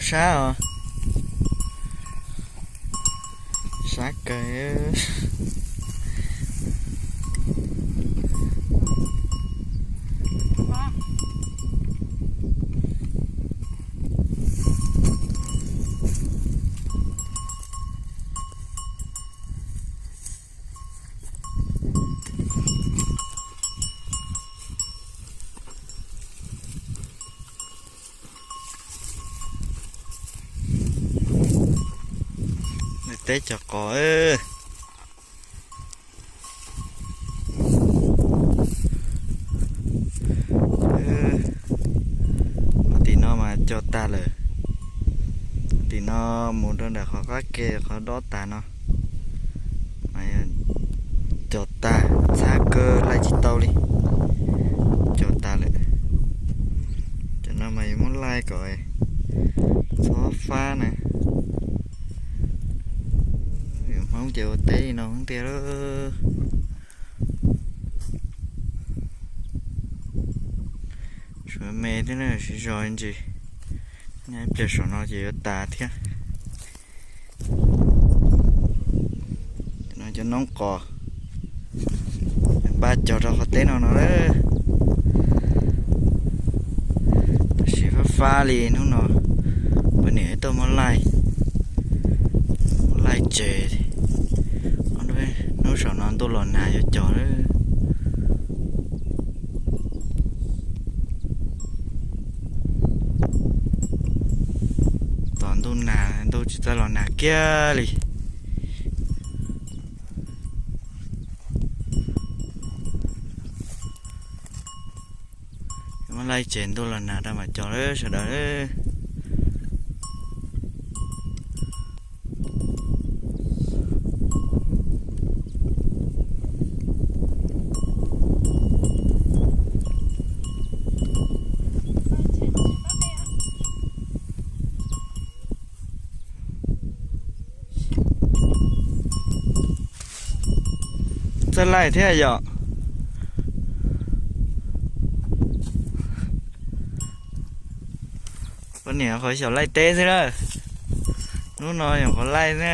Sab os, sab kawg. Teb cog qos. Tim no mas cog tag lawm. Tim no mus rau nram qhov qab ke qhov dob tas no mas cog tag, txhab kawg laij tsis tau li. Cog tag lawm. Cov no mas yuav muab laij kom txhob fab na. Hmoob ces ua teb li no tiag lawm. Suav me thiab na, siv zog ntsis. Nyob ib pliag saum no ces yuav tas thiab. No cov noob qos npaj cog rau qhov teb no no lawm. Tab sis fab fab li hnub no, poj niam tuaj muab laij, muab laij tsev. Hnub saum no ntuj los nag yuav cog lawm. Tos ntuj nag, ntuj tsis txawj los nag kiag li. Muab laij tsev ntuj los nag rau mam cog lawm sawv daws. Txawj laij thiab yom. Poj niam qhov xyaum laij teb xwb na. Hnub no nyuam qhuav laij na.